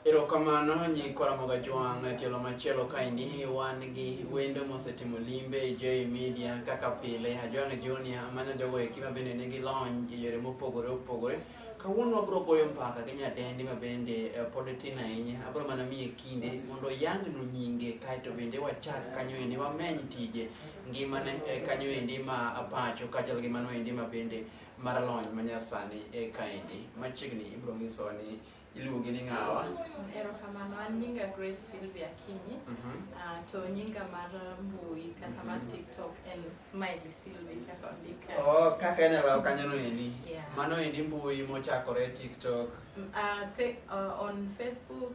Erokamano nyikwa Ramogi Ajwang' e tielo machielo kaendi wan gi wendo mosetimo limbe e J Media kaka pile. Ajwang' Junior manyo jogo eki ma bende nigi lony e yore mopogore opogore. Kawuono wabiro goyo mbaka gi nyadendi ma bende pod tin ahinya. Abiro mana miye kinde mondo oyangnu nyinge kaeto bende wachak kanyo endi wameny tije ngimane kanyo endi ma pacho kaachiel gi mano endi ma bende mar lony manyasani kaendi. Machiegni ibiro nyisowa ni iluongi ni ng'awa? Erokamano, an nyinga Grace Sylvia Akinyi. To nyinga mar mbui kata mar TikTok en Smiley Sylvie kaka ondik ka. Oh, kaka en e law kanyo no endi. Yeah. Mano endi mbui mochakore TikTok. On Facebook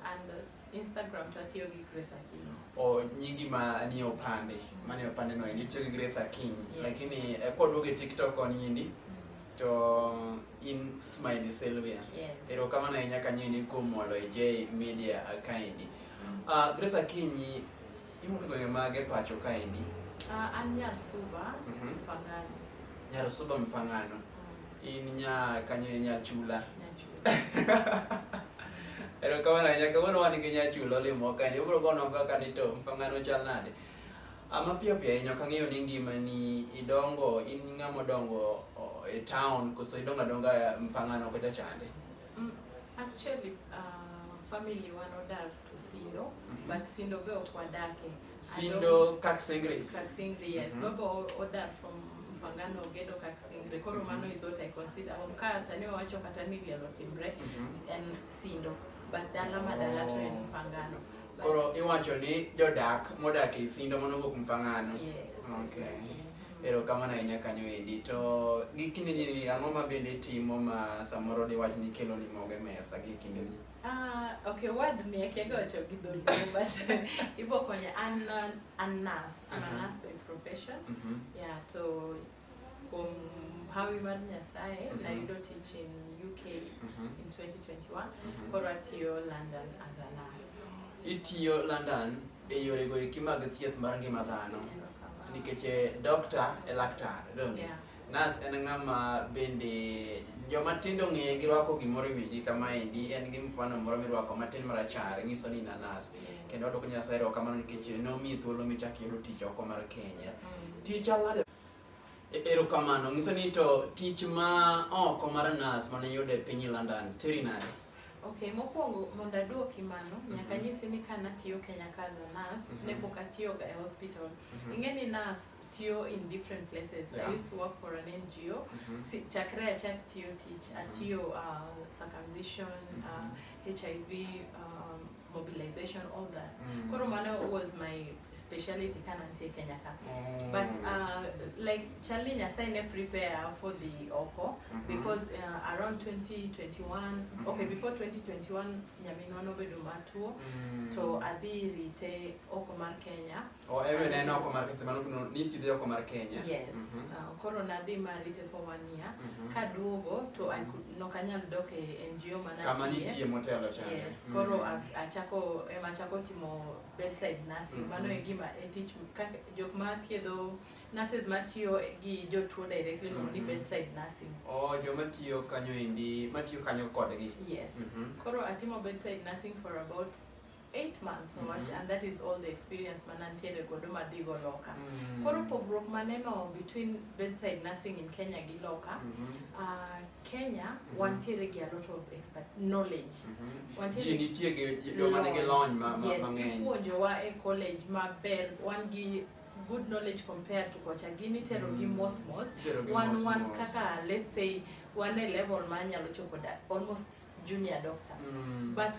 and Instagram to atiyo gi Grace Akinyi. O nyingi ma nie opande, manie opande no endi itiyo gi Grace Akinyi. Yes. Lakini kwaduogo e TikTok koni endi to in Smiley Sylvia. Yes. Erokamano ahinya kanyo endi kuom molo e J Media kaendi. Grace Akinyi, iwuok e gwenge mage pacho kaendi? An Nyar Suba, Mfangano. Nyar Suba Mfangano. In nya kanyo e Nyachula. Nyachula. Erokamano ahinya, kawuono wan gi Nyachula olimo kaendi. Obiro gonwa mbaka ni to Mfangano chal nade? Ama piyo piyo ahinya ok ang'eyo ni ngimani idongo, in ng'ama odongo e town koso idongo adonga Mfangano kocha chande? Actually, family wan odar to Sindo, but Sindo be ok wadake. Sindo Kaksingri? Kaksingri, yes. Baba odar from Mfangano ogedo Kaksingri. Koro mano is what I consider home. Ka sani wawacho kata ni liel otimre, en Sindo. But dala ma dala to en Mfangano. But Koro iwacho ni jodak modak e Sindo mano wuok Mfangano. Yes. Okay. Exactly. Erokamano ahinya kanyo endi. To gi kinde ni ang'o ma bende itimo ma samoro diwach ni kelo ni mogo e mesa gi kinde ni? Okay, word ni akia wacho gi dholuo, but ibo konya. An nurse. I'm a nurse by profession. Yeah, to kuom hawi mar Nyasaye, nayudo tich in UK in 2021. Koro atiyo London as a nurse. Itiyo London e yorego eki mag thieth mar ngima dhano. Nikech doctor e laktar, donge? Yeah. Nurse en ng'ama bende joma tindo ong'eye gi rwako gimoro e wigi kamaendi, en gi mfano moro mirwako matin marachar, nyiso ni in a nurse. Kendo wadwoko Nyasaye erokamano nikech nomiyi thuolo michak yudo tich oko mar Kenya. Tich chal nade? Erokamano, nyiso ni to tich ma oko mar nurse mane iyudo e piny London, teri nade? Okay, mokwongo mondo aduoki mano, nyaka anyisi ni ka natiyo Kenya ka as a nurse, ne pok atiyoga e hospital. Ing'e ni nurse tiyo in different places. I used to work for an NGO. Si, chakre achak tiyo tich, atiyo circumcision, HIV, mobilization, all that. Koro mano was my speciality ka nantie Kenya ka. But like Charlie Nyasaye ne prepare for the oko because around 2021, okay, before 2021 nyaminwa nobedo matuo, to adhi rite oko mar Kenya. O ebe ne en oko mar Kenya, mano kuno ni tidhi oko mar Kenya. Yes. Koro nadhi marite for 1 year. Kaduogo to I could nok anyal dok e NGO mana Kama nitie motelo chande. Yes. Koro achako ema achako timo bedside nursing. Mano e gima e tich kaka jok ma thiedho nurses matiyo gi jotuo directly iluongo ni bedside nursing. Oh, joma tiyo kanyo endi, matiyo kanyo kodgi. Yes. Koro atimo bedside nursing for about 8 months, and that is all the experience manantiere godo madhigo loka. Koro pogruok maneno between bedside nursing in Kenya gi loka, Kenya wantiere gi a lot of expert knowledge. Wantiere Ji nitie gi joma nigi lony mang'eny. Ipuonjowa e college maber, wan gi good knowledge compared to kocha. Gin itero gi mos mos. Itero gi Wan mos wan mos. kaka let's say wan e level ma nyalo chopo da almost junior doctor. But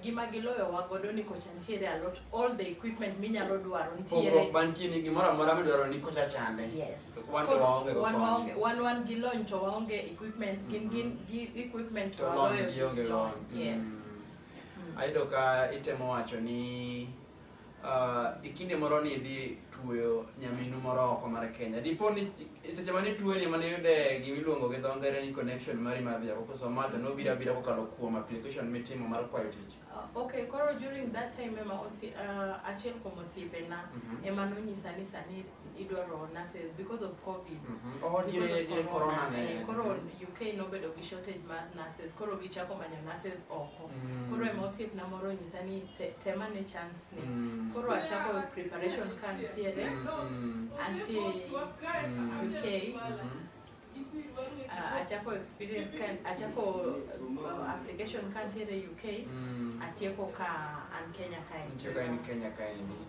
gima giloyo wa godo ni kocha nitiere a lot, all the equipment minyalo dwaro nitiere. Pogruok mantie ni gimoro amora midwaro ni kocha chande. Yes. Wan to waonge go koni. Wan gi lony to waonge equipment, gin gi equipment To to lony waloyo gionge gi lony. lony. Yes. Ayudo ka itemo wacho ni e kinde moro ni idhi tuoyo nyaminu moro oko mar Kenya. Dipo ni seche mane ituoyo ni mane iyude gima iluongo gi dho ngere ni connection mari mar dhi oko koso ma to nobiro abira kokalo kuom application mitimo mar kwayo tich. Okay, koro during that time ema achiel kuom osiepena ema nonyisa ni sani idwaro nurses because of COVID. Oh, Because dire of dire corona ne. Koro UK nobedo gi shortage mar nurses, koro gichako manyo nurses oko. Koro ema osiepna moro onyisa ni temane chance ni. Koro achako preparation ka ntiere antie UK. Achako experience ka achako application ka ntiere UK. Atieko ka an Kenya kae. Nitie ka in Kenya kaendi.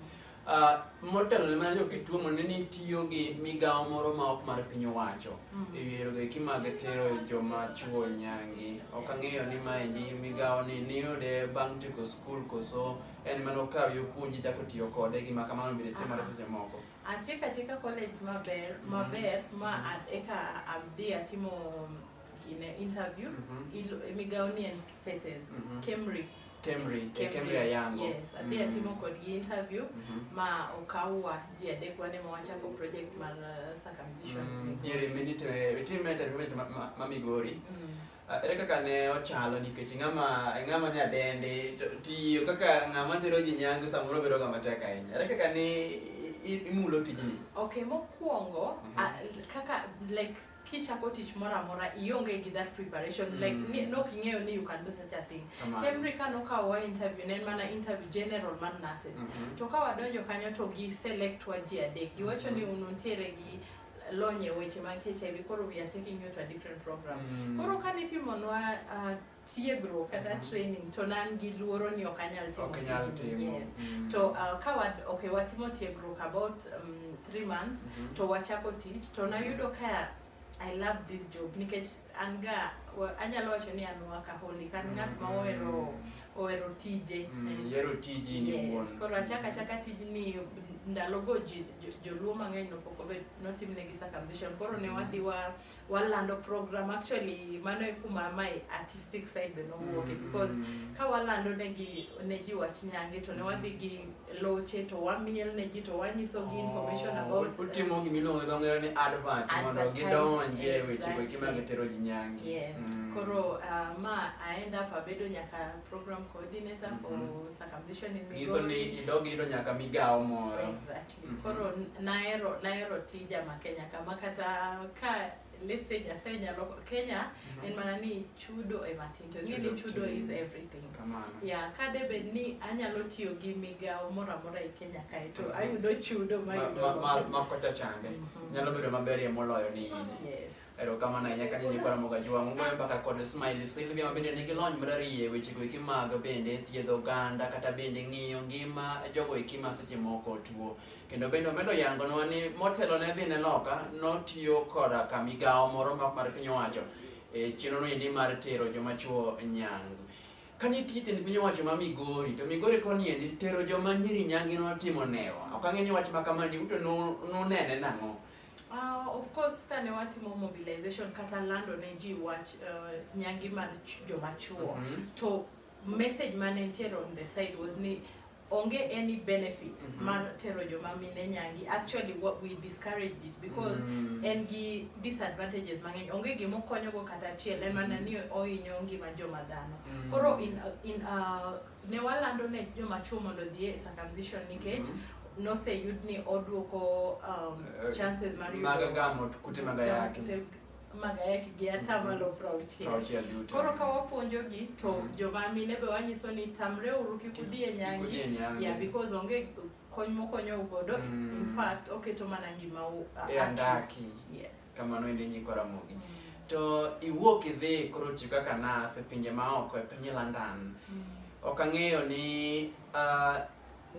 Motelo ne mana jok kituomo ne nitiyo gi migawo moro ma ok mar piny owacho e yore eki mag tero joma chuo nyangi. Ok ang'eyo ni maendi migawo ni niyude bang' tieko skul koso en mane okawi opuonji chako tiyo kode gima kamano bende timore seche moko. Atieko atieka college maber maber ma eka adhi atimo gine interview. Migawo ni en Faces. Kemri. Kemri, e Kemri Ayango. Yes, adhi atimo kodgi interview ma okawwa ji adek wan ema wachako project mar circumcision. Diere mitime interview ma Migori. Ere kaka ne ochalo nikech ng'ama nyadendi to tiyo kaka ng'ama tero ji nyangu samoro bedo ga matek ahinya. Ere kaka ne imulo tijni? Okay, mokwongo kaka like kichako tich moro amora ionge gi that preparation, like nok ing'eyo ni you can do such a thing. Kamano. Kemri ka nokawowa interview ne en mana interview general mar nurses. To ka wadonjo kanyo to gi select wa ji adek. Giwacho ni un untiere gi lony e weche mag HIV, koro we are taking you to a different program. Koro ka nitimonwa tiegruok kata training to nan gi luoro ni ok anyal timo Ok inyal tijni. timo. Yes. To ka wa, okay, watimo tiegruok about 3 months to wachako tich to nayudo ka I love this job nikech an ga anyalo wacho ni an workaholic, an ng'at ma ohero tije. Ihero tiji ni Yes, wuon. koro achako achaka tijni ndalogo ji joluo mang'eny nopok obed notimnegi circumcision, koro ne wadhi walando program. Actually mano e kuma my artistic side be nowuoke because ka walando negi ne ji wach nyange to ne wadhi gi loche to wamiel ne ji to wanyiso gi information about Utimo gima iluongo gi dho ngere ni advert mondo Advertise, gidonj e weche go eki mag tero ji nyange. Yes. Koro ma I end up abedo nyaka program coordinator for circumcision in Nyiso ni Migori. idog iyudo nyaka migawo moro. Exactly. Koro nahero tija ma Kenya kama kata ka let's say Nyasaye nyalo Kenya en mana ni chudo ema tin to ing'e ni Chudo chudo tin. is everything. Kamano. Yeah, ka debed ni anyalo tiyo gi migawo moro amora e Kenya kae to ayudo chudo ma ayudo go. Ma kocha chande. Nyalo bedo maberie moloyo ni in. Yes. Erokamano ahinya kanyo nyikwa Ramogi Ajwang'. Ugoyo mbaka kod Smiley Sylvia ma bende nigi lony marariye weche go eki mag bende thiedho oganda kata bende ng'iyo ngima jogo eki ma seche moko tuo. Kendo bende omedo yangonwa ni motelo ne dhi ne loka notiyo koda ka migawo moro ma mar piny owacho e chenro no endi mar tero joma chuo nyangu. Ka nitie tend piny owacho ma Migori, to Migori koni endi tero joma nyiri nyangi notimo newa. Ok ang'e ni wach ma kamani uto nunene nang'o? Of course kane watimo mobilization kata lando ne ji wach nyangi mar joma chuo to message mane nitiere on the side was ni onge any benefit mar tero joma mine nyangi. Actually what we discouraged it because en gi disadvantages mang'eny, onge gimokonyogo kata achiel, en mana ni ohinyo ngima joma dhano. Koro in ne walando ne joma chuo mondo odhi e circumcision nikech noseyud ni oduoko chances mar yudo Mag gamo kute mag ayaki. Kute mag ayaki gi atamalo 60. 60 duto. Koro ka wapuonjogi to joma mine be wanyiso ni tamreuru kik udhi e nyangi. Kik udhi e nyangi. Yeah, because onge kony mokonyou godo. In fact, oketo mana ngimau E andaki. Yes. Kamano ende nyikwa Ramogi. To iwuok idhi koro tiyo kaka nurse e pinje maoko e piny London. Ok ang'eyo ni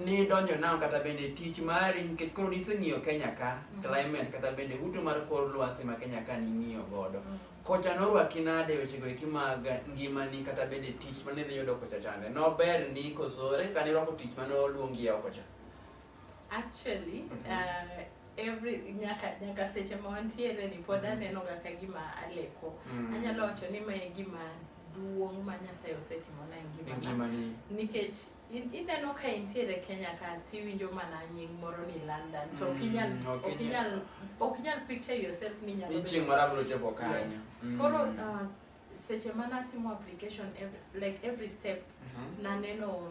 ni donjo nang'o kata bende tich mari nikech koro niseng'iyo Kenya ka climate kata bende uto mar kor lwasi ma Kenya ka ning'iyo godo. Kocha norwaki nade wechego eki mag ngimani kata bende tich mane idhi yudo kocha chande? Nober ni koso ere kaka nirwako tich mane oluongi oko cha? Actually, every nyaka seche ma wantiere ni pod aneno ga ka gima aleko. Anyalo wacho ni ma e gima duong' ma Nyasaye osetimona e E ngimana. ngimani. Nikech ineno ka intiere Kenya ka tiwinjo mana nying moro ni London to ok inyal Ok ok inyal ok inyal picture yourself ni inyalo Ni bedo chieng' moro abiro chopo kanyo. Yes. Koro seche mana atimo application every step naneno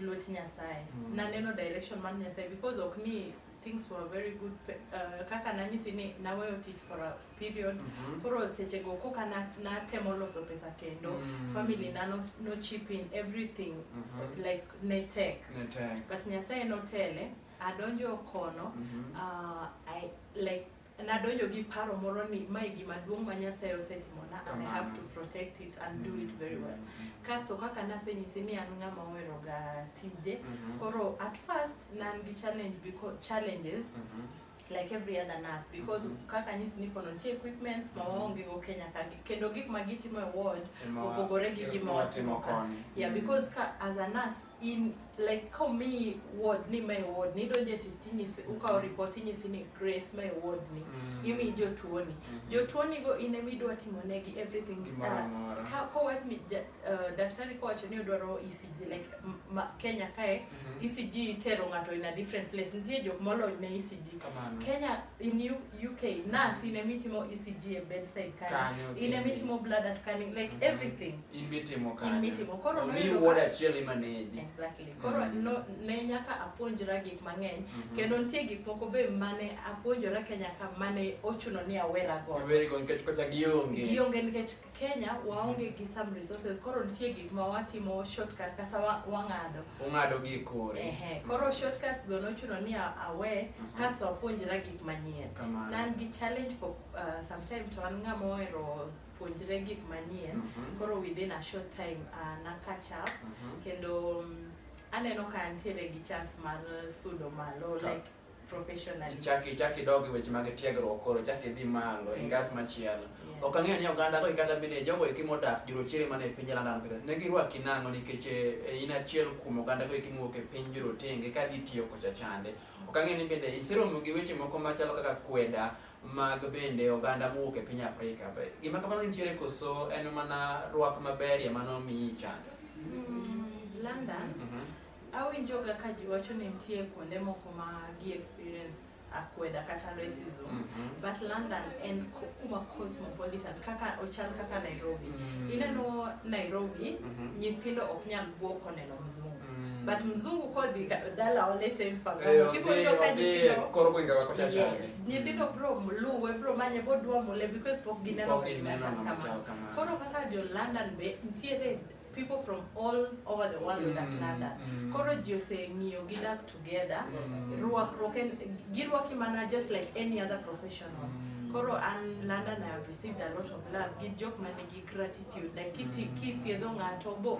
lwet Nyasaye. Naneno direction mar Nyasaye because ok ni things were very good kaka nanyisi ni naweyo tich for a period. Koro seche go koka natemo loso pesa kendo family na no chip in everything like ne tek. Ne tek. But Nyasaye notele adonjo kono. I like nadonjo gi paro moro ni mae gima duong' ma Nyasaye osetimona and I have to protect it and do it very well. Kasto kaka nasenyisi ni an ng'ama ohero ga tije. Koro at first nan gi challenge because challenges like every other nurse because kaka nyisi ni kono nitie equipment ma waonge go Kenya ka kendo gik ma gitimo e ward opogore gi gima watimo ka. Koni. Yeah, because ka as a nurse in like komiyi ward ni mae ward ni idonje tich tinyisi ukawo report inyisi ni Grace mae ward ni imiyi jotuo ni jotuo ni go in ema idwa timo negi everything. Gimoro amora. Ka kowach ni daktari kowacho ni odwaro ECG like Kenya kae ECG itero ng'ato in a different place, nitie jok molony ne ECG. Kamano. Kenya in UK nurse in ema itimo ECG e bedside kanyo, Kanyo, in ema kendo. itimo bladder scanning like everything In mitimo kanyo. In mitimo. Koro Omiyi noyudo ward ka- achiel imaneji. Exactly. Koro no, ne nyaka apuonjra gik mang'eny kendo nitie gik moko be mane apuonjora Kenya ka mane ochuno ni awera godo. Iweri go nikech kocha gionge. Gionge nikech Kenya waonge gi some resources, koro nitie gik ma watimo shortcut kasa wang'ado. Ung'ado gi kore. Ehe, koro shortcuts go nochuno ni awe kasto apuonjra gik manyien. Kamano. Ne an gi challenge for some time to an ng'ama ohero puonjre gik manyien. Koro within a short time na catch up kendo aneno ka antiere gi chance mar sudo malo like professionally. Ichak idog e weche mag tiegruok koro ichak idhi malo e ngas machielo. Yeah. Ok ang'eyo ni oganda go kata bende jogo eki modak jorochere mana e piny London kata ne girwaki nang'o nikech in achiel kuom oganda go eki mowuok e piny jorotenge ka dhi tiyo kocha chande. Ok ang'eyo ni bende iseromo gi weche moko machalo kaka kweda mag bende oganda mowuok e piny Afrika. Be gima kamano nitiere koso en mana rwak maberie mano miyi chande? London, awinjoga ka ji wacho ni nitie kuonde moko ma gi experience akweda kata racism. But London en kuma cosmopolitan, kaka ochal kaka Nairobi. Ineno Nairobi, nyithindo ok nyal buok koneno mzungu. But mzungu kodhi dala olete mfagamo. Chipo yudo ka nyithindo Koro gwenge wa kocha Yes. chande. Nyithindo bro luwe, bro manye, bo dwa mule because pok gineno Pok gima gineno chal ng'ama kama. chal kamano. Koro kaka jo London be nitiere people from all over the world odak London. Koro ji oseng'iyo gidak together. Rwakruok en girwaki mana just like any other professional. Koro an London I have received a lot of love gi jok manigi gratitude like kithiedho ng'ato bo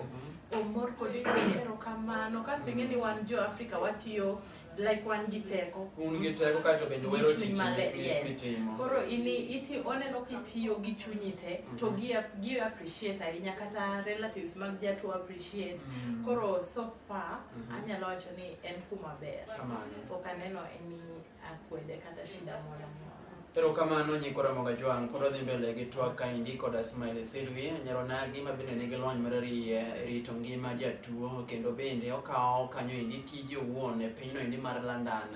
omor kodi erokamano kasto ing'e ni wan jo Africa watiyo like wan gi teko. Un gi teko kaeto bende Gi wero chuny tich maler, yes. mitimo. Koro oneno kitiyo gi chunyi te to gi appreciate ahinya kata relatives mag jatuo appreciate. Koro so far anyalo wacho ni en kuma ber. Kamano. Pok aneno any akwede kata shida moro amora. Erokamano nyikwa Ramogi Ajwang', pod wadhi mbele gi twak kaendi koda Smiley Sylvia Nyaronagi ma bende nigi lony mar rito ngima jatuo kendo bende okawo kanyo endi tije owuon e pinyno endi mar London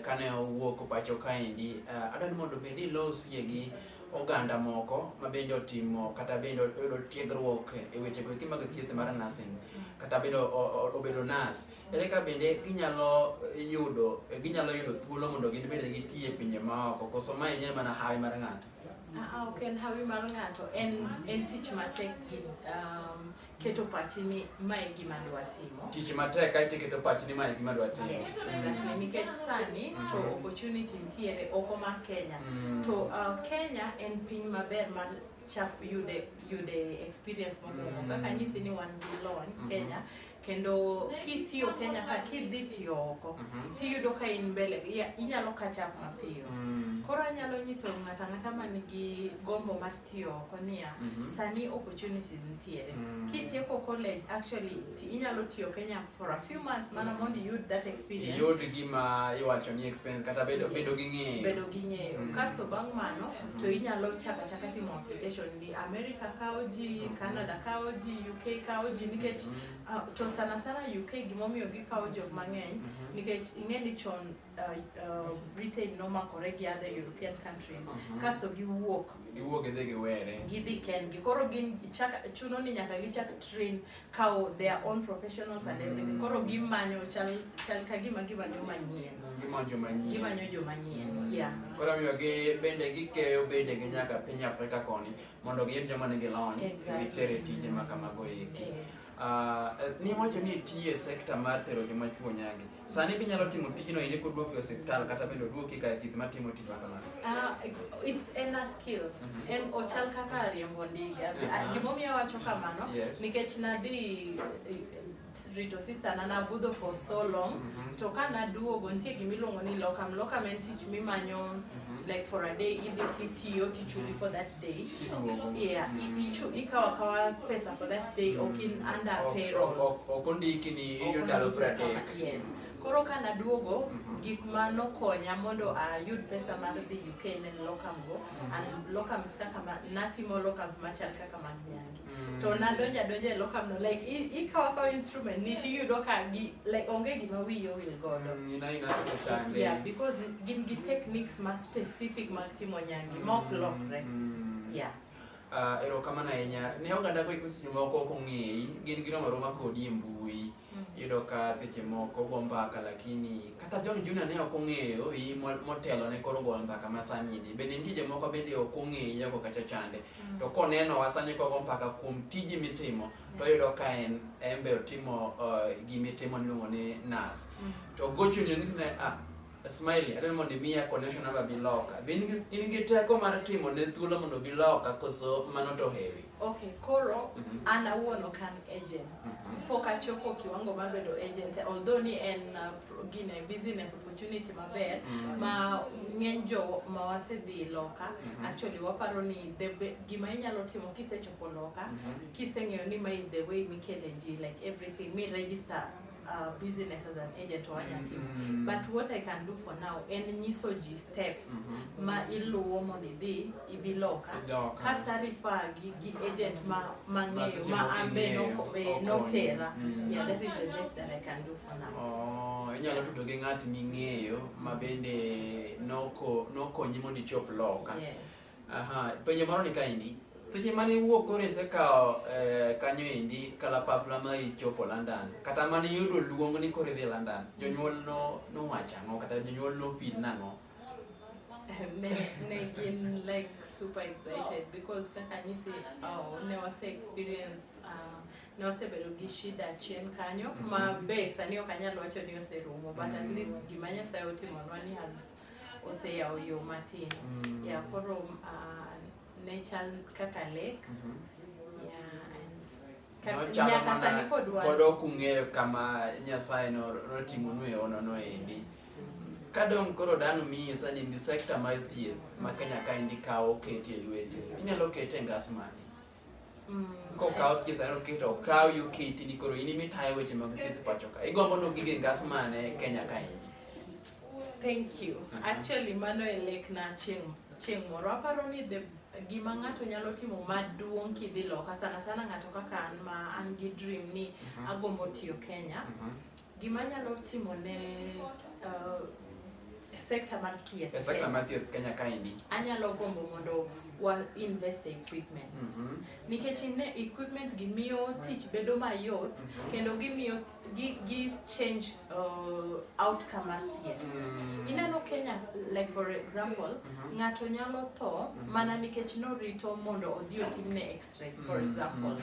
kane owuok pacho kaendi. Adwa ni mondo bende ilosie gi oganda moko ma bende otimo kata bende oyudo tiegruok e weche go eki mag thieth mar nursing kata bende obedo nurse. Ere ka bende ginyalo yudo thuolo mondo gin bende giti e pinje maoko koso mae en mana hawi mar ng'ato? Ok en hawi mar ng'ato, en tich matek gi keto pachi ni mae e gima adwa timo. Tich matek kaeto iketo pachi ni mae e gima adwa timo. Yes, exactly. Nikech sani to opportunity nitiere oko mar Kenya. To Kenya en piny maber mar chak yude experience mokwongo. Kaka anyisi ni wan gi lony Kenya. Kendo kitiyo Kenya ka kidhi tiyo oko tiyudo ka in mbele inyalo catch up mapiyo. Koro anyalo nyiso ng'ato ang'ata man gi gombo mar tiyo oko niya, sani opportunities nitiere. Kitieko college, actually inyalo tiyo Kenya for a few months mana mondo iyud that experience. Iyud gima iwacho ni experience kata bedo bedo gi ng'eyo. Bedo gi ng'eyo. Kasto bang' mano to inyalo chako achaka timo application ni America kawo ji, Canada kawo ji, UK kawo ji nikech to sana sana UK, gimomiyo gikawo jok mang'eny nikech ing'e ni chon Britain nomakore gi other European countries, kasto giwuok. Giwuok, gidhi giwere. Gidhi kendgi. Koro gin chak, chuno ni nyaka gichak train, kawo their own professionals and everything. Koro gimanyo, chal, chal ka gima gimanyo manyien. Gimanyo joma nyien. Gimanyo joma nyien, yeah. Koro omiyo gi bende gikeyo bende gi nyaka piny Afrika koni mondo giyud joma nigi lony giter e tije ma kamago eki. Niwacho ni itiyo e sekta mar tero joma chuo nyange. Sani binyalo timo tijno endi koduoki e osiptal kata bende oduoki kar thieth matimo tich ma kamano? It's en a skill. En ochal kaka riembo ndiga. Gimomiyo awacho kamano, nikech nadhi rito sister na, nabudho for so long, to ka naduogo nitie gimiluongo ni locum. Locum en tich mimanyo like for a day, idhi titiyo, tichuli for that day. Tiduogo. Yeah, ikawo akawa pesa for that day, ok in under payroll. Ok ondiki ni iyudo ndalo 30. Yes. Koro ka naduogo, gik ma nokonya mondo ayud pesa mar dhi UK ne en locum go, and locums kaka ma, natimo locum machal kaka mag nyange. To nadonjo adonja e locum no, like ikawo akawa instrument ni tiyudo ka gi, like onge gima wiyi owil godo. Ina kaka chande. Yeah, because gin gi techniques ma specific mag timo nyange, ma ok lokre. Yeah. Erokamano ahinya. Ne oganda go eko seche moko ok ong'eyi, gin giromo aroma kodi e mbui. Iyudo ka seche moko go mbaka, lakini kata John Junior ne ok ong'eyo i motelo ne koro goyo mbaka ma sani ni. Bende nitie jomoko bende ok ong'eyi oko kacha chande. To koneno wa sani kogo mbaka kuom tiji mitimo, to oyudo ka en be otimo gimitimo miluongo ni nurse. To gochoni onyisi ni, "Ah, Smiley, adwaro mondo imiya connection number bi loka." Be in gi teko mar timo ne thuolo mondo bi loka koso mano to hewi? Okay, koro an awuon ok an agent. Pok achopo kiwango mar bedo agent, although ni en gine business opportunity maber ma ng'eny jo ma wasedhi loka, actually waparo ni gima inyalo timo kisechopo loka, kiseng'eyo ni ma is the way mikele ji, like everything, mi register business as an agent, wanya timo. But what I can do for now en nyiso ji steps ma iluwo mondo idhi ibi loka. Loka. Kasto a-refer gi agent ma mang'eyo seche ma moko an be ing'eyo, okonyi. notera. Yeah, that is the best that I can do for now. Oh, inyalo tudo gi ng'at ming'eyo ma bende nokonyi mondo ichop loka. Yes. Aha, penjo moro ni kaendi. Seche mane iwuok koro isekawo kanyo endi kalapapla ma ichopo London, kata mane iyudo luong ni koro idhi London, jonyuol no nowacho ang'o kata jonyuol no feel nang'o? Ne gin like super excited because kaka nyisi, oh, ne wase experience, ne wasebedo gi shida chien kanyo ma be sani ok anyal wacho ni oserumo, but at least gima Nyasaye otimonwa ni has oseyawo yo matin. Yeah, koro ne chal kaka lek. Yeah, and Nochalo nyaka mana sani pod wan pod ok ung'eyo kama Nyasaye noting'onu e hono endi. Kadong' koro dang' miyi sani ni sekta mar thieth ma Kenya kaendi kawo oketi e lweti, inyalo kete e ngas mane? Kokaw thieth sani oketo okawi oketi ni koro in ema itayo weche mag thieth pacho ka. Igombo ni ogige ngas mane Kenya kaendi? Thank you. Actually, mano e lekna chieng' moro. Aparo ni the gima ng'ato nyalo timo maduong' kidhi loka, sana sana ng'ato kaka an ma an gi dream ni agombo tiyo Kenya. Gima anyalo timo ne sector mar thieth E sekta mar thieth Kenya kaendi. Anyalo gombo mondo wa invest e equipment. Nikech ine equipment gi miyo tich bedo mayot kendo gimiyo gi change outcome mar thieth. Ineno Kenya, like for example, ng'ato nyalo tho mana nikech norito mondo odhi otimne x-ray, for example.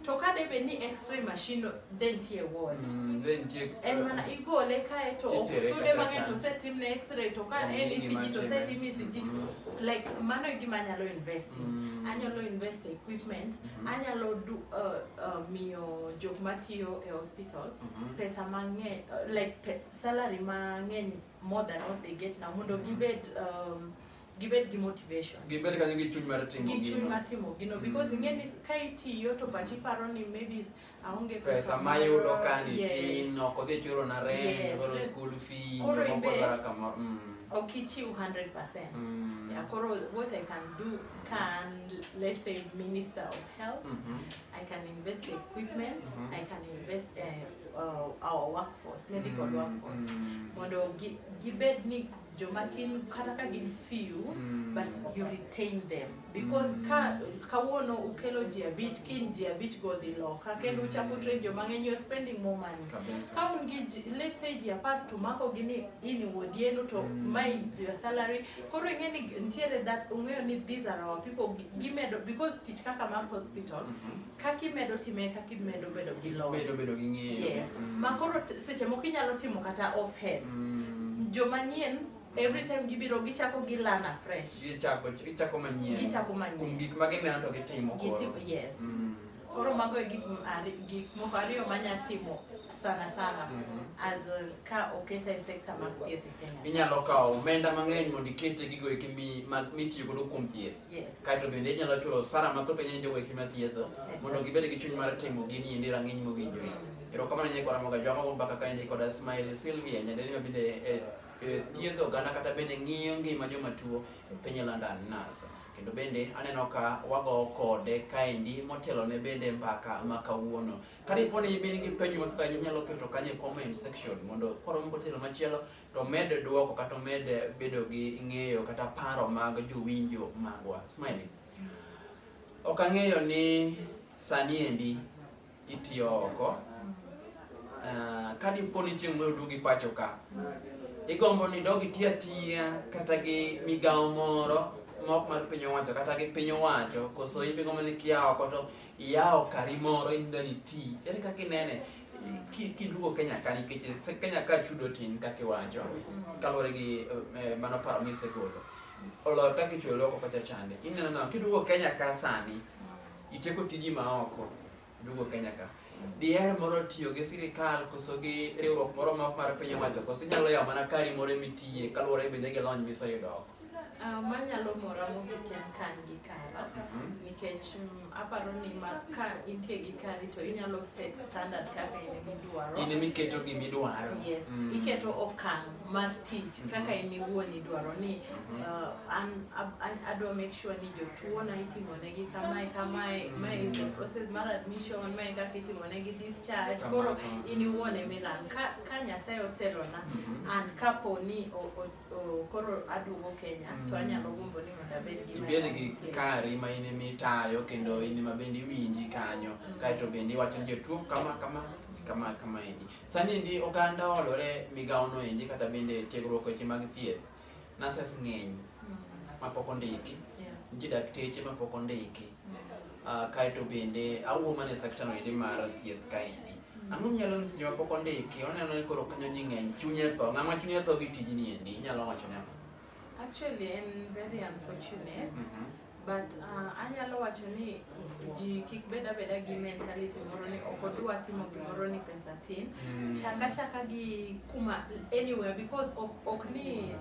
To ka debed ni x-ray machine de nitie e ward, De nitie en mana igole kae to ok Titere sude kata mang'eny chan. to osetimne x-ray, to ka Onge en gima ECG to time. osetim ECG. Like mano e gima anyalo anyalo invest in. Anyalo invest e equipment, anyalo do, miyo jok matiyo e hospital pesa mang'eny, like salary mang'eny more than what they get now, mondo gibed gi motivation. Gibed kanyo gi chuny mar timo Gi chuny gino. Mar timo gino, because ing'e ni ka itiyo to pachi paro ni maybe aonge Pesa mayudo kani tin, ok odhi chulo na rent, dwaro school fee, Koro jomoko dwaro kamoro. Ok ichiw 100%. Yeah, koro what I can do, can, let's say, Minister of Health, I can invest equipment, I can invest our workforce, medical workforce. Mondo gibed ni joma tin kata ka gin few, but you retain them. Because ka kawuono ukelo ji 5, kiny ji 5 go dhi loka, kendo uchako train joma ng'eny, you're spending more money. Kabisa. Ka un gi ji, let's say ji 10 to mako gi ni in wuodienu to mae is your salary. Koro ing'e ni nitiere that ung'eyo ni these are our people, gimedo, because tich kaka mar hospital, kaka imedo time, kaka imedo bedo gi lony. Bedo bedo gi ng'eyo. Yes. Ma koro seche moko inyalo timo kata off head. Joma nyien, every time gibiro gichako gi learn afresh. Gichako manyien. Gichako manyien. Kuom gik ma gineno to gitimo koro. Gitimo, yes. Koro mago e gik moko ariyo manya timo sana sana as a, ka oketa e sector mar thieth e Kenya. Inyalo kawo omenda mang'eny mondo iket e gigo eki mitiyo godo kuom thieth. Yes. Kaeto bende inyalo chulo osara mathoth ahinya ne jogo eki mathietho mondo gibed gi chuny mar timo gini endi rang'iny mowinjore. Erokamano ahinya kod Ramogi Ajwang' wago mbaka kaendi koda Smile Sylvia, nyadendi ma bende thiedho oganda kata bende ng'iyo ngima joma tuo e piny London nurse. Kendo bende aneno ka wago kode kaendi motelo ne bende mbaka ma kawuono. Ka dipo ni in gi penjo mathoth ahinya inyalo keto kanyo e comment section mondo kwaromo kod tielo machielo to med duoko kata omed bedo gi ng'eyo kata paro mag jowinjo magwa. Smiley, ok ang'eyo ni sani endi itiyo oko. Ka dipo ni chieng' moro oduogi pacho ka, igombo ni idog iti atiya kata gi migawo moro ma ok mar piny owacho kata gi piny owacho, koso in be igombo ni kia oko to iyawo kari moro in dhani iti. Ere kaka inene kiduogo Kenya ka, nikech Kenya ka chudo tin kaka iwacho kaluwore gi mano paro misegolo oloyo kaka ichulo oko kacha chande. Ineno nang'o kiduogo Kenya ka sani itieko tiji ma oko, iduogo Kenya ka, diher moro tiyo gi sirikal koso gi riwruok moro ma ok mar piny owacho, koso inyalo yawo mana kari moro mitiye kaluwore bende gi lony miseyudo oko? Manyalo mora mogik en ka an gi kara, nikech aparo ni ma ka intie gi kari to inyalo set standard kaka in emidwaro. In emiketo gimidwaro. Yes, iketo okang' mar tich kaka in iwuon idwaro ni an adwa make sure ni jotuo na itimonegi kamae kamae, mae is the process mar admission, mae kaka itimonegi discharge. Koro in iwuon emiran ka Nyasaye otelona, an kapo ni koro aduogo Kenya to anyalo gombo ni mondo abed gi Ibed gi kari ma in emitayo kendo in ema bende iwinji kanyo, kaeto bende iwacho ni jotuo kama kama kama kama endi. Sani endi oganda oolore migawo no endi kata bende tiegruok weche mag thieth. Nurses ng'eny mapok ondiki, nitie dakteche mapok ondiki. Kaeto bende awuo mana e sector no endi mar thieth kaendi. Ang'o minyalo nyiso joma pok ondiki? Oneno ni koro kanyo ji ng'eny, chunye tho. Ng'ama chunye tho gi tijni endi, inyalo wacho ne ang'o? Actually, en very unfortunate. But anyalo wacho ni ji kik bed abeda gi mentality moro ni ok odwa timo gimoro ni pesa tin. Chaka chaka gi kuma anywhere, because ok ni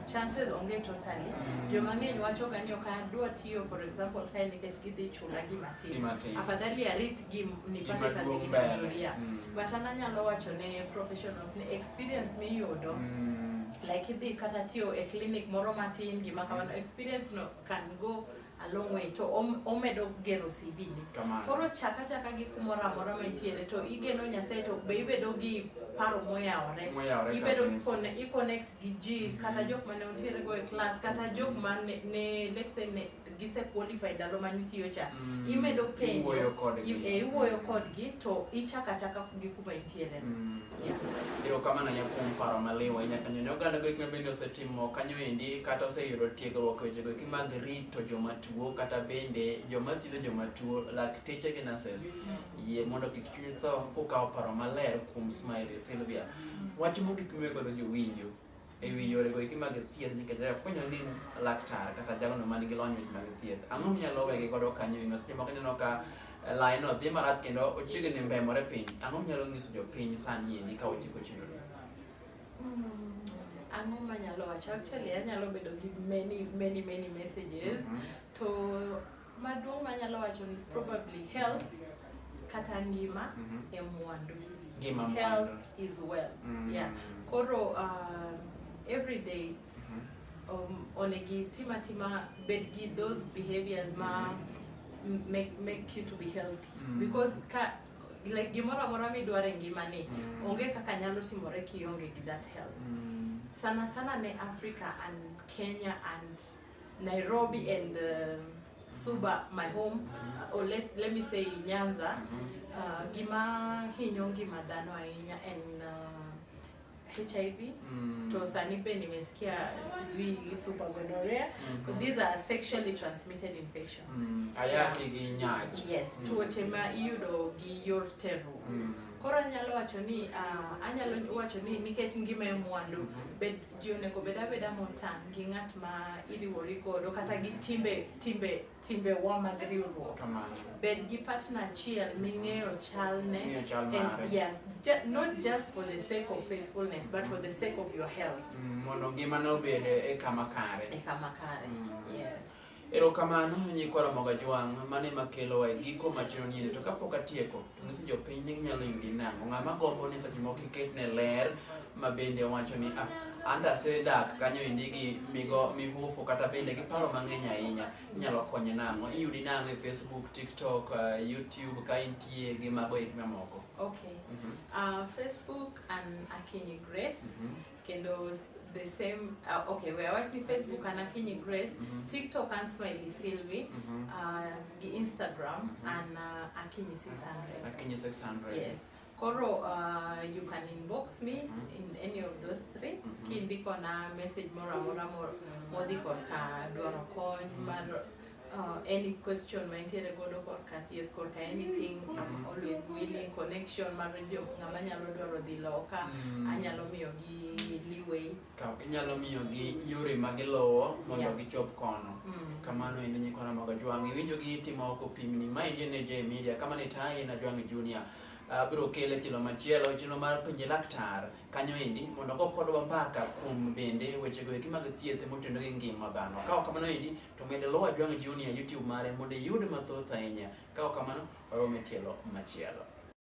chances onge totally. Joma ng'eny wacho ga ni ok adwa tiyo, for example, kae nikech gidhi chula gima tin. Gima tin. Afadhali arit gi nipate Gima kazi duong' ngine mbele. mzuri, yeah. But an anyalo wacho ne professionals ni experience miyudo, like idhi kata tiyo e clinic moro matin, gima kamano, experience no can go a long way to omedo gero CV ni. Kamano. Koro chaka chaka gi kumoro amora mantiere to igeno Nyasaye to be ibedo gi paro moyawore. Moyawore Ibedo kabisa. I connect gi ji, kata jok mane untiere go e class, kata jok mane ne, let's say ne gise qualify ndalo mane itiyo cha. Imedo penjo. Iwuoyo kodgi. Iwuoyo kodgi to ichaka achaka gi kuma intiere. Erokamano ahinya kuom paro maliw ahinya kanyo ne oganda go eki ma bende osetimo kanyo endi kata oseyudo tiegruok e wechego eki mag rito joma tuo kata bende joma thiedho joma tuo, lakteche gi nurses. Yie mondo kik chuny tho kukawo paro maler kuom Smiley Sylvia. Wach mogik miweyo godo jowinjo. e wi yore go eki mag thieth nikech afwenyo ni laktar kata jalno man gi lony e weche mag thieth. Ang'o minyalo wegi godo kanyo endo? Seche moko ineno ka line no dhi marach kendo ochiegni mbemore piny. Ang'o minyalo nyiso jopiny sani endi ka watieko chenro ni? Ang'o manyalo wacho? Actually anyalo bedo gi many many many messages. To maduong' manyalo wacho ni probably health kata ngima e mwandu. Ngima Health mwandu. is wealth. Yeah. Koro every day onegi tim atima bed gi those behaviors ma make you to be healthy. Because ka like gimoro amora midwaro e ngimani onge kaka nyalo timore kionge gi that health. Sana sana ne Africa and Kenya and Nairobi and Suba, my home, or let me say Nyanza, gima hinyo ngima dhano ahinya en HIV. To sani be nimesikia sijui super gonorrhea. These are sexually transmitted infections. Ayaki gi nyach. Yes, tuoche ma iyudo gi yor terruok. Koro anyalo wacho ni anyalo wacho ni nikech ngima e mwandu, bed ji onego bed abeda motang' gi ng'at ma iriwori godo kata gi timbe timbe timbe wa mag riwruok. Kamano. Bed gi partner achiel ming'eyo chalne. Ng'eyo chal mare. And yes, not just for the sake of faithfulness, but for the sake of your health. Mondo ngimane obed e kama kare. E kama kare. Yes. Erokamano nyikwa Ramogi Ajwang', mano ema kelowa e giko mar chenro ni to kapok atieko to nyiso jopiny ni ginyalo yudi nang'o. Ng'ama gombo ni seche moko iketne ler ma bende wacho ni ah, anto asedak kanyo endi gi migo mihufu kata bende gi paro mang'eny ahinya, inyalo konye nang'o? Iyudi nang'o e Facebook, TikTok, YouTube ka intie gi mago eki mamoko? Okay. Facebook and Akinyi Grace. Kendo the same, okay, we are working Facebook and Akinyi Grace, TikTok and Smiley Sylvie, gi Instagram and Akinyi 600. Akinyi 600. Yes. Koro, you can inbox me in any of those three. Kindiko na message moro amora modhi korka dwaro kony mar any question ma intiere godo korka thieth, korka anything, I'm always willing. Connection mar jo ng'ama nyalo dwaro dhi loka, anyalo miyo gi leeway. Ka inyalo miyo gi yore ma giluwo mondo gichop kono. Kamano endi nyikwa Ramogi Ajwang', iwinjo gi timo oko pimni. Maendi en J Media, kama ne taye en Ajwang' Junior. Abiro kele tielo machielo, chenro mar penje laktar kanyo endi mondo ogo kodwa mbaka kuom bende wechego eki mag thieth motenore gi ngima dhano. Ka ok kamano endi to med luwo Ajwang' Junior YouTube mare mondo iyud mathoth ahinya. Ka ok kamano, warom e tielo machielo.